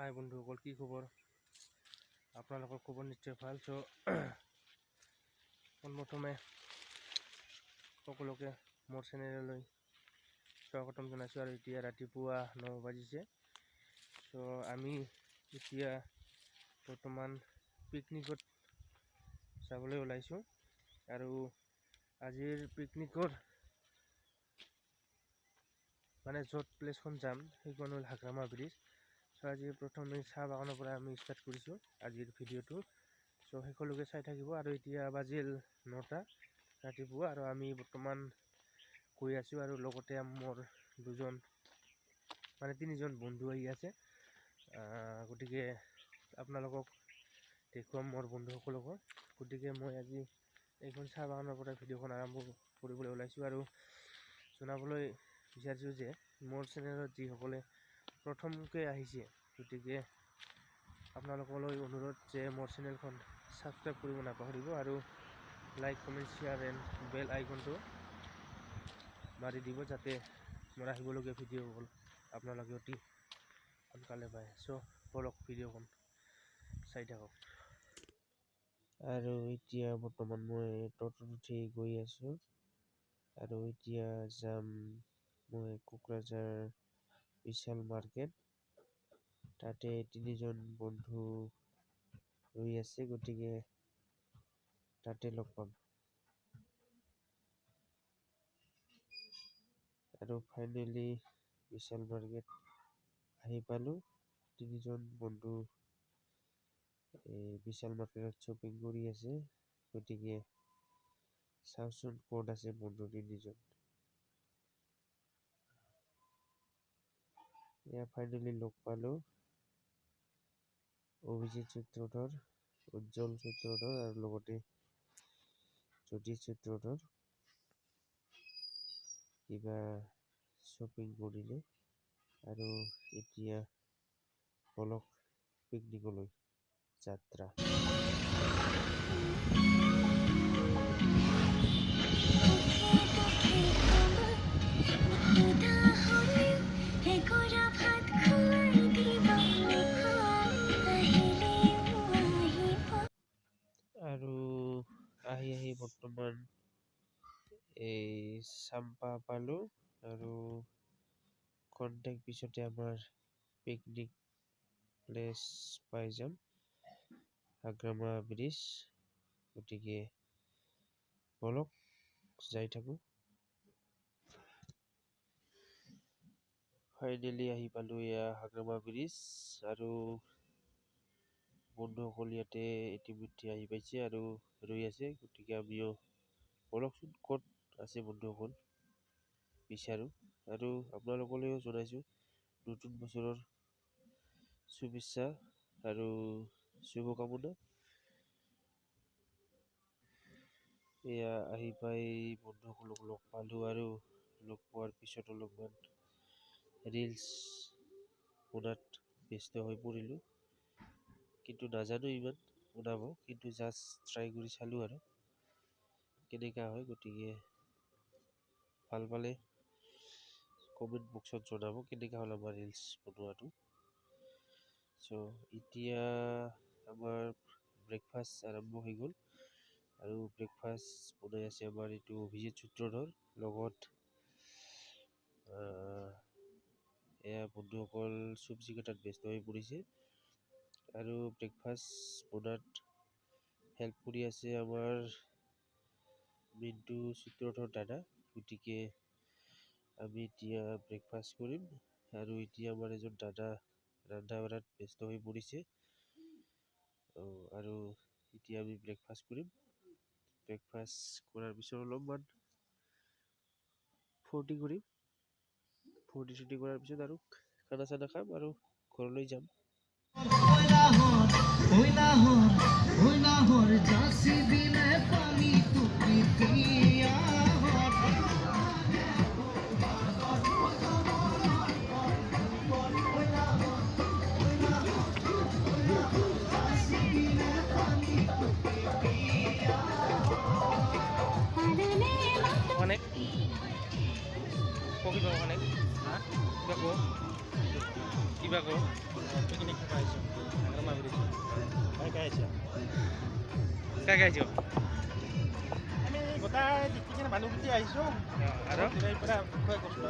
হাই বন্ধুসকল, কি খবৰ? আপোনালোকৰ খবৰ নিশ্চয় ভাল। চ' পোনপ্ৰথমে সকলোকে মোৰ চেনেললৈ স্বাগতম জনাইছোঁ। আৰু এতিয়া ৰাতিপুৱা 9 বাজিছে। চ' আমি এতিয়া বৰ্তমান পিকনিকত যাবলৈ ওলাইছোঁ। আৰু আজিৰ পিকনিকৰ মানে য'ত প্লেচখন যাম সেইখন হ'ল হাগ্ৰামা ব্ৰিজ। চ' আজি প্ৰথমে চাহ বাগানৰ পৰা আমি ষ্টাৰ্ট কৰিছোঁ আজিৰ ভিডিঅ'টো। চ' শেষলৈকে চাই থাকিব। আৰু এতিয়া বাজিল 9টা ৰাতিপুৱা আৰু আমি বৰ্তমান গৈ আছোঁ। আৰু লগতে মোৰ দুজন মানে তিনিজন বন্ধু আহি আছে। গতিকে আপোনালোকক দেখুৱাম মোৰ বন্ধুসকলকো। গতিকে মই আজি এইখন চাহ বাগানৰ পৰা ভিডিঅ'খন আৰম্ভ কৰিবলৈ ওলাইছোঁ। আৰু জনাবলৈ বিচাৰিছোঁ যে মোৰ চেনেলত যিসকলে প্ৰথমকৈ আহিছে, গতিকে আপোনালোকলৈ অনুৰোধ যে মোৰ চেনেলখন ছাবস্ক্ৰাইব কৰিব নাপাহৰিব আৰু like, comment, share and bell আইকনটো মাৰি দিব, যাতে মোৰ আহিবলগীয়া ভিডিঅ'বোৰ আপোনালোকে অতি সোনকালে পায়। চ' ব'লক, ভিডিঅ'খন চাই থাকক। আৰু এতিয়া বৰ্তমান মই ট'টোত উঠি গৈ আছোঁ। আৰু এতিয়া যাম মই কোকৰাঝাৰ বিশাল মাৰ্কেট। তাতে তিনিজন বন্ধু ৰৈ আছে, গতিকে তাতে লগ পাম। আৰু ফাইনেলি বিশাল মাৰ্কেট আহি পালোঁ। তিনিজন বন্ধু এই বিশাল মাৰ্কেটত শ্বপিং কৰি আছে। গতিকে চাওচোন ক'ত আছে বন্ধু তিনিজন। এয়া ফাইনেলি লগ পালোঁ অভিজিত সূত্ৰধৰ, উজ্জ্বল সূত্ৰধৰ আৰু লগতে জ্যোতি সূত্ৰধৰ। কিবা শ্বপিং কৰিলে। আৰু এতিয়া বলক পিকনিকলৈ যাত্ৰা। আৰু আহি আহি বৰ্তমান এই চাম্পা পালোঁ। আৰু খন্তেক পিছতে আমাৰ পিকনিক প্লেচ পাই যাম, হাগ্ৰামা ব্ৰিজ। গতিকে বলক যাই থাকোঁ। ফাইনেলি আহি পালোঁ এয়া হাগ্ৰামা ব্ৰিজ। আৰু বন্ধুসকল ইয়াতে ইতিমধ্যে আহি পাইছে আৰু ৰৈ আছে। গতিকে আমিও বলকচোন ক'ত আছে বন্ধুসকল বিচাৰোঁ। আৰু আপোনালোকলৈও জনাইছোঁ নতুন বছৰৰ শুভেচ্ছা আৰু শুভকামনা। এয়া আহি পাই বন্ধুসকলক লগ পালোঁ। আৰু লগ পোৱাৰ পিছত অলপমান ৰিলচ বনাত ব্যস্ত হৈ পৰিলোঁ। কিন্তু নাজানো ইমান বনাব, কিন্তু জাষ্ট ট্ৰাই কৰি চালোঁ আৰু কেনেকুৱা হয়। গতিকে ভাল পালে কমেণ্ট বক্সত জনাব কেনেকুৱা হ'ল আমাৰ ৰিলচ বনোৱাটো। চ' এতিয়া আমাৰ ব্ৰেকফাষ্ট আৰম্ভ হৈ গ'ল। আৰু ব্ৰেকফাষ্ট বনাই আছে আমাৰ এইটো অভিজিত সূত্ৰধৰ, লগত এয়া বন্ধুসকল চব্জি কটাত ব্যস্ত হৈ পৰিছে। আৰু ব্ৰেকফাষ্ট বনাত হেল্প কৰি আছে আমাৰ মিণ্টু সূত্ৰধৰ দাদা। গতিকে আমি এতিয়া ব্ৰেকফাষ্ট কৰিম। আৰু এতিয়া আমাৰ এজন দাদা ৰন্ধা বঢ়াত ব্যস্ত হৈ পৰিছে। আৰু এতিয়া আমি ব্ৰেকফাষ্ট কৰিম। ব্ৰেকফাষ্ট কৰাৰ পিছত অলপমান ফূৰ্তি কৰিম। ফূৰ্তি চুৰ্তি কৰাৰ পিছত আৰু খানা চানা খাম আৰু ঘৰলৈ যাম। ওখানে কিবা ওখানে কিবা ক কিবা কিবা কওঁ। পিকনিক খাব আহিছোঁ হাগ্ৰামা ব্ৰিজ। কাই কাই আহিছা? কাই কাই আহিছ? আমি গোটেই ডিষ্ট্ৰিক্টৰ মানুহকেইটা আহিছোঁ। আৰু পৰা খোৱা কষ্ট।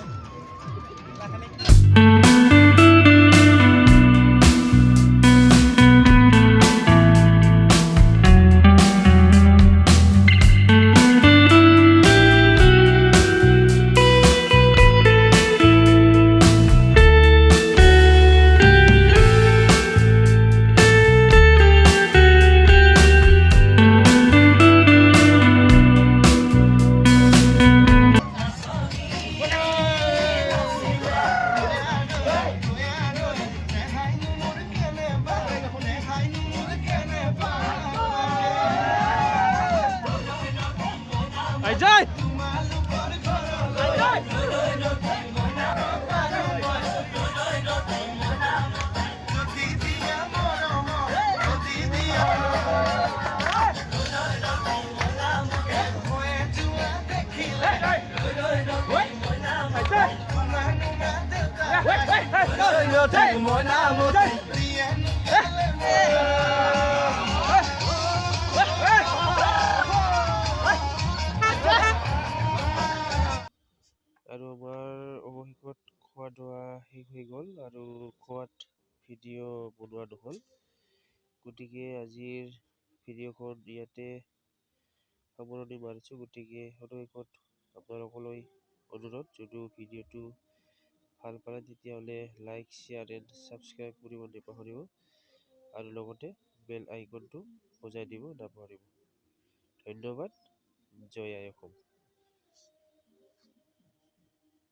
জয়। আৰু আমাৰ অৱশেষত খোৱা দোৱা শেষ হৈ গ'ল আৰু খোৱাত ভিডিঅ' বনোৱা নহ'ল। গতিকে আজিৰ ভিডিঅ'খন ইয়াতে সামৰণি মাৰিছোঁ। গতিকে সদশেষত আপোনালোকলৈ অনুৰোধ, যদিও ভিডিঅ'টো ভাল পালে তেতিয়াহ'লে লাইক, শ্বেয়াৰ এণ্ড ছাবস্ক্ৰাইব কৰিব নাপাহৰিব আৰু লগতে বেল আইকনটো বজাই দিব নাপাহৰিব। ধন্যবাদ। জয় আই অসম।